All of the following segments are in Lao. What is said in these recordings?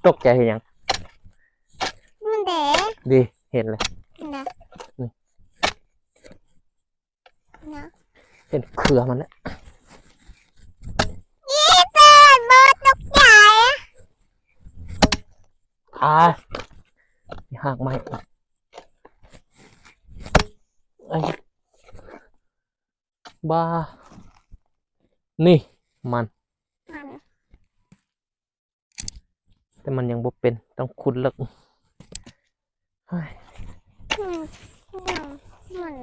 ຕົກໃຈເຮັດຫຍັງ? ມັນເດ້ ດີ ເຫັນແລ້ວ ເຫັນແລ້ວ ນີ້ ເນາະ ເຫັນເຄືອມັນແລ້ວ ອີເຕີນບໍ່ຕົກໃຈ ອາ ຮາກໄມ້ ເອີຍ ບ້າ ນີ້ມັນ ມັນ ແຕ່ມັນຍັງບໍ່ເປັນ ຕ້ອງຂຸດເລິກ ເຮີ້ຍ ອືມ ມັນ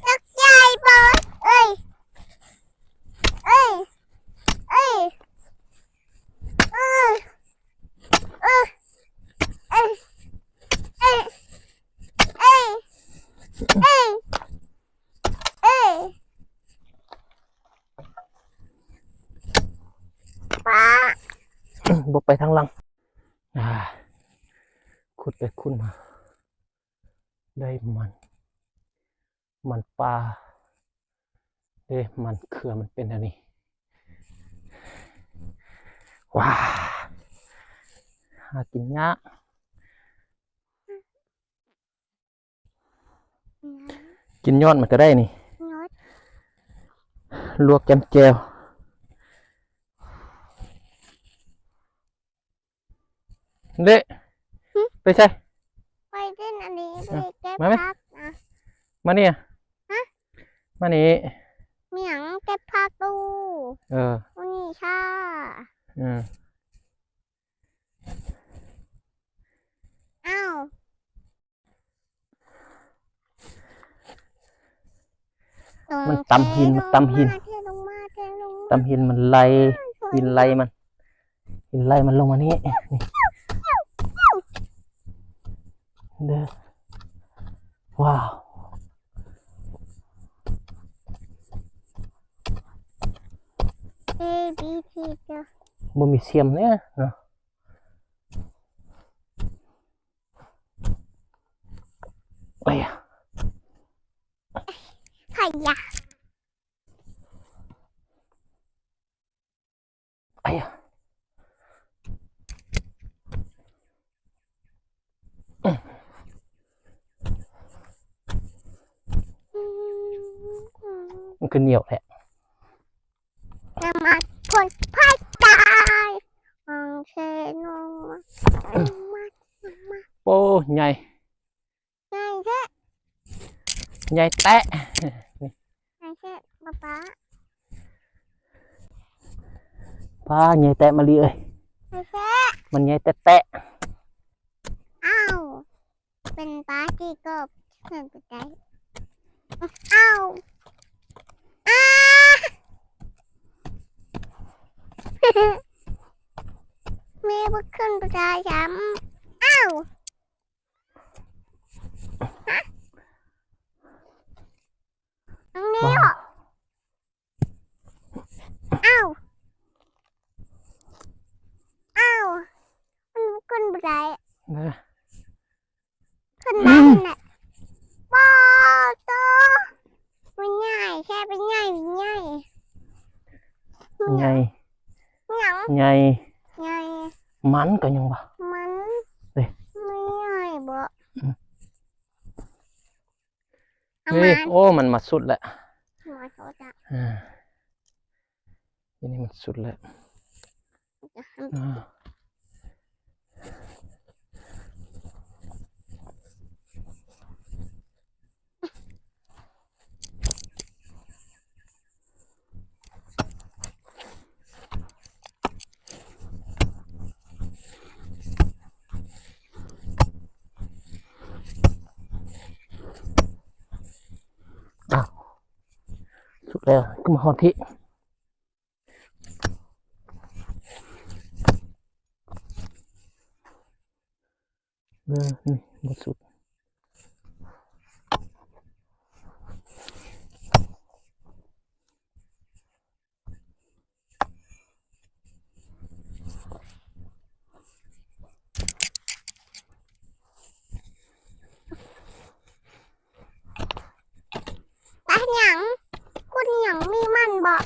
ຕົກໃຈບໍ່? ເອີຍ ເອີຍ ເອີຍ ເອີຍ ເອີຍ ເອີຍ ເອີຍ ເອີຍ ເອີຍ ເອີຍ ປາ ບໍ່ໄປທາງຫຼັງ ອາ ຂຸດໄປຂຸດມາ ໄດ້ມັນ ມັນປ່າເດ້ ມັນເຄືອມັນເປັນແນວນີ້ ວ້າ ຫາກິນຍາກ ອືມ ກິນຍອດມັນກໍໄດ້ນີ້ ຍອດ ລວກຈ້ຳແຈ່ວ ເດ້ ຫຶ ໄປໃສ? ໄປຫຼິ້ນອັນນີ້ ເອີ ໄປເກັບ ມາໄໝ? ຜັກນະ ມານີ້ ຮະ? ມານີ້ ມີຫຍັງ? ເກັບຜັກດູ ເອີ ມື້ນີ້ຊ້າ ເອີ ອ້າວ ມັນຕຳຫີນ ມັນຕຳຫີນ ຕຳຫີນ ມັນໄຫຼ ຫີນໄຫຼມັນ ຫີນໄຫຼມັນລົງມານີ້ ນີ້ເດີ ວ້າວ ເອ ບີ ທີ ເດີ ບໍ່ມີສ່ຽມເດ້ເນາະ. ໄອ້ຍາ ໄອ້ຍາ ໄອ້ຍາ ມັນຄືໜຽວແທ້. ນ້ຳມັນພົ່ນໄຟຕາຍ ຂອງເຊໂນ ໂອ້ ໃຫຍ່ ໃຫຍ່ແທ້ ໃຫຍ່ແຕະ ໃຫຍ່ແທ້ປ້າ ປ້າ ປ້າ ໃຫຍ່ແຕະມາລີເອີຍ ໃຫຍ່ແທ້ ມັນໃຫຍ່ແຕະໆ ອ້າວ ເປັນປາທີ່ກອບເພິ່ນໄປໄດ້ ອ້າວ ອ້າ ແມ່ບໍ່ຂຶ້ນໄປໄດ້ຊ້ຳ ອ້າວ ຮະ ອັນນີ້ ວ້າວ ອ້າວ ອ້າວ ມັນຂຶ້ນບໍ່ໄດ້ ເອີ ຂຶ້ນໄດ້ແຫຼະ ບໍ່ໂຕ ມັນໃຫຍ່ແທ້ ມັນໃຫຍ່ ມັນໃຫຍ່ ໃຫຍ່ ຫຍັງ ໃຫຍ່ ໃຫຍ່ ມັນກໍຍັງວ່າ ມັນ ເດ້ ມັນໃຫຍ່ບໍ່? ອືມ ເອົາມາ ນີ້ ໂອ້ ມັນມາສຸດແລ້ວ ມາສຸດລະ ອ່າ ທີນີ້ມັນສຸດແລ້ວ ອ່າ ອ້າວ ສຸດແລ້ວ ຄືມາຮອດພີ້ ເບິ່ງນີ້ ບໍ່ສຸດ. ປາຫຍັງ? ຂຸດຫຍັງ? ມີມັນບໍ່?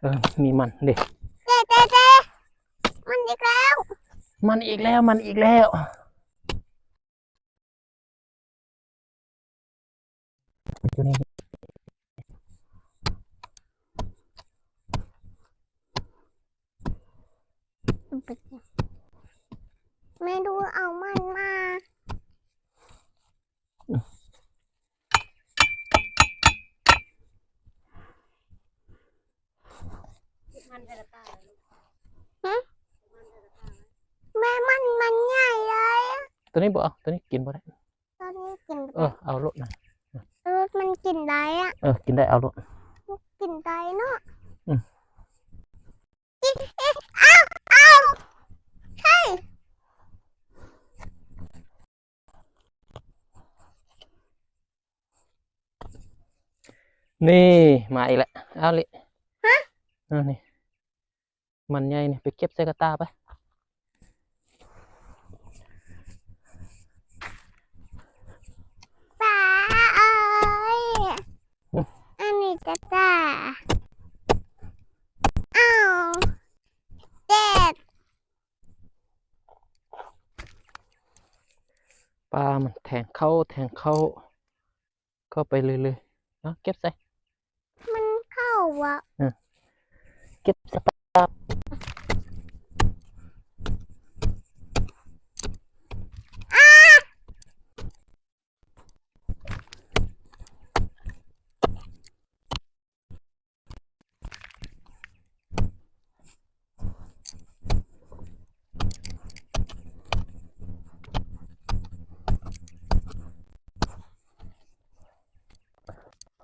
ເອີ ມີມັນເດ້ ເຕະ ເຕະ ເຕະ ມັນອີກແລ້ວ ມັນອີກແລ້ວ ມັນອີກແລ້ວ. ແມ່ດູເອົາມັນມາ. ຫຶ? ແມ່ມັນ ມັນໃຫຍ່ເລີຍ. ຕົວນີ້ບໍ່ເອົາ ຕົວນີ້ກິນບໍ່ໄດ້. ຕົວນີ້ກິນບໍ່ໄດ້. ເອີ ເອົາໂລດນະ. ເອີ ມັນກິນໄດ້ອະ. ເອີ ກິນໄດ້ ເອົາໂລດ. ກິນໄດ້ເນາະ. ອືມ. ເອະ ເອະ ເອົາ ເອົາ ໃຊ່. ນີ້ ມາອີກແລ້ວ. ເອົາລິ. ຮະ? ເອົານີ້ ມັນໃຫຍ່ນີ້ ໄປເກັບໃສ່ກະຕ່າໄປ. ປ້າເອີຍ ອັນນີ້ກະຕ່າ. ອ້າວ ເຈັບ. ປາມັນແທງເຂົ້າ ແທງເຂົ້າ ເຂົ້າໄປເລື້ອຍໆ. ເອົາ ເກັບໃສ່. ມັນເຂົ້າບໍ່? ເອີ ເກັບໃສ່. ອ້າ!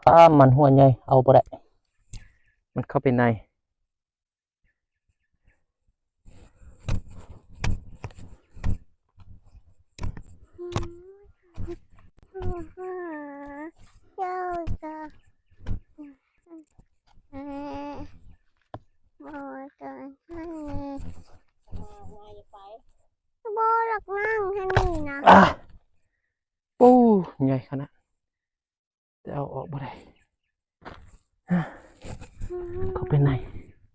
ອ້າ ມັນຫົວໃຫຍ່ ເອົາບໍ່ໄດ້ ມັນເຂົ້າໄປໃນ. ເຈົ້າຈະ ບໍ່ຕອນນັ້ນເລີຍ ບໍ່ລັກນັ່ງທາງນີ້ນະ. ໂອ້ ໃຫຍ່ຂະໜາດ. ແຕ່ເອົາອອກບໍ່ໄດ້ ເຂົ້າໄປໃນ.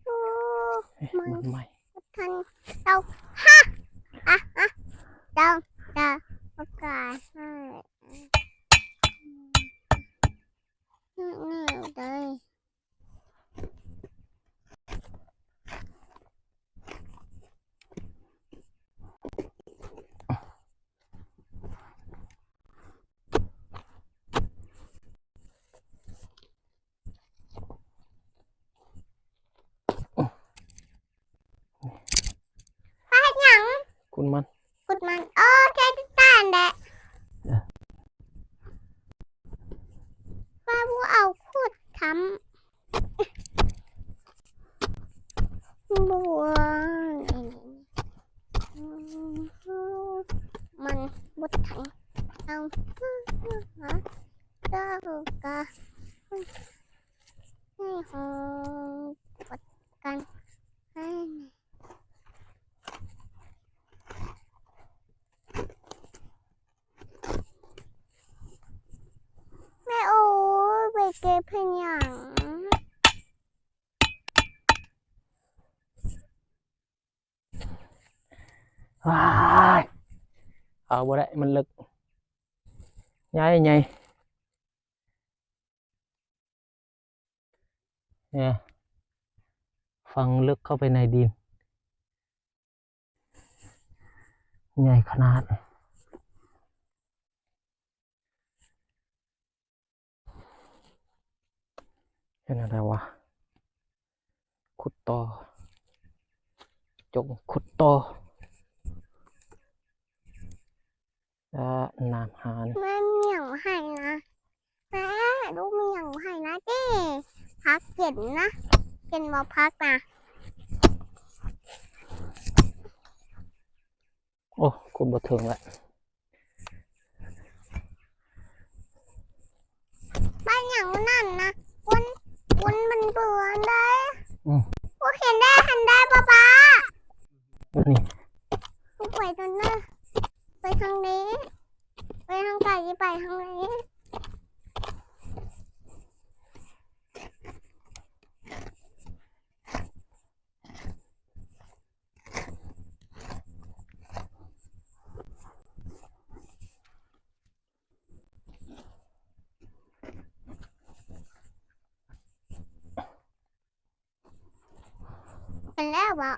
ໂອ້ ເອີ ມັນ ມັນໄໝ້ ທັນເຕົາ ຮະ ອະ ອະ ເຕົາ ເຕົາ ປະກາດໃຫ້ ນີ້ເລີຍ. ປ້າເຮັດຫຍັງ? ຂຸດມັນ. ຂຸດມັນ. ໂອເຄ ຈັດການແຫຼະ. ເອີ ປ້າບໍ່ເອົາຂຸດທຳ. ບໍ່ ມັນບໍ່ທັນເອົາ ເຈົ້າກະໃຫ້ເຮົາກົດກັນໃຫ້. ແມ່ໂອ້ຍ ໄປເກັບເຮັດຫຍັງ? ວ້າຍ ເອົາບໍ່ໄດ້ ມັນເລິກ ໃຫຍ່ໆ. ເອີ ຝັງເລິກເຂົ້າໄປໃນດິນ ໃຫຍ່ຂະໜາດ. ເຮັດແນວໃດວະ? ຂຸດຕໍ່ ຈົ່ງຂຸດຕໍ່. ອາ ນ້ຳຫານ ແມ່ມີຫຍັງໃຫ້ນະ ແມ່ ລູກມີຫຍັງໃຫ້ນະຕິ ຜັກກິນນະ ກິນບໍ່ຜັກນະ. ໂອ້ ຂຸດບໍ່ເຖິງລະ. ໄປຫຍັງນັ້ນນະ ຄົນ ຄົນມັນເບືອນເດ້. ອືມ ໂອ້ ເຫັນແລ້ວ ເຫັນແລ້ວ ປ້າ ປ້າ ນີ້ ໄປທາງນັ້ນ ໄປທາງນີ້ ໄປທາງໃດ ໄປທາງນີ້. ແລ້ວບໍ?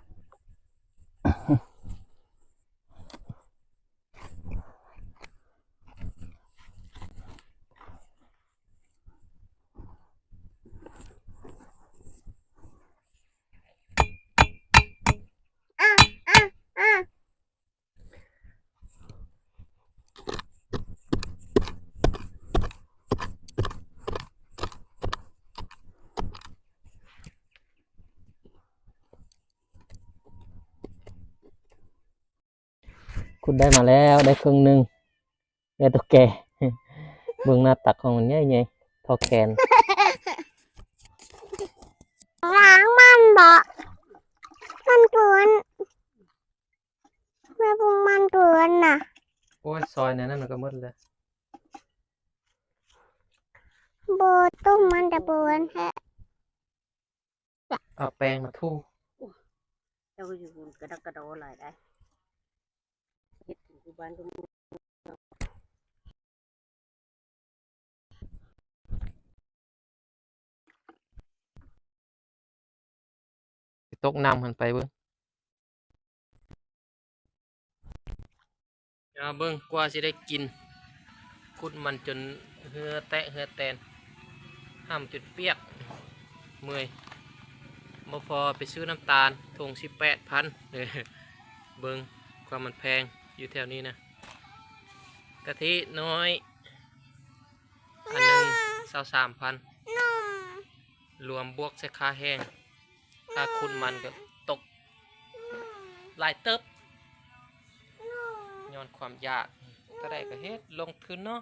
ຂຸດໄດ້ມາແລ້ວ ໄດ້ເຄິ່ງໜຶ່ງ ເຫຼືອໂຕແກ່. ເບິ່ງໜ້າຕັກຂອງມັນໃຫຍ່ໆ ທໍ່ແຂນ. ລ້າງມັນບໍ? ມັນເປື້ອນ ແມ່ບຸ້ງມັນເປື້ອນນະ. ໂອ້ຍ ຊອຍແນວນັ້ນມັນກໍໝົດແລ້ວ. ບໍ່ ຕົ້ມມັນຈະເປື້ອນແທ້. ເອົາແປ້ງມາຖູ. ເຈົ້າຢູ່ກະດັກກະດໍຫຼາຍໄດ໋ ເຮັດກິນຢູ່ບ້ານກໍມີ. ຊິຕົກນ້ຳຫັ້ນໄປເບິ່ງ. ເອົາເບິ່ງ ກວ່າຊິໄດ້ກິນ ຂຸດມັນຈົນເຫື່ອແຕກເຫື່ອແຕນ ຫ້ຳຈົນປຽກ ເມື່ອຍ ບໍ່ພໍໄປຊື້ນ້ຳຕານ ຖົງສິບແປດພັນ. ເບິ່ງ ຄວາມມັນແພງຢູ່ແຖວນີ້ນະ. ກະທິນ້ອຍ ອັນໜຶ່ງຊາວສາມພັນ ລວມບວກໃສ່ຄ່າແຮງ ຄ່າຂຸດມັນກໍຕົກຫຼາຍເຕີບ ຍ້ອນຄວາມຢາກ ເທົ່າໃດກໍເຮັດ ລົງທຶນເນາະ.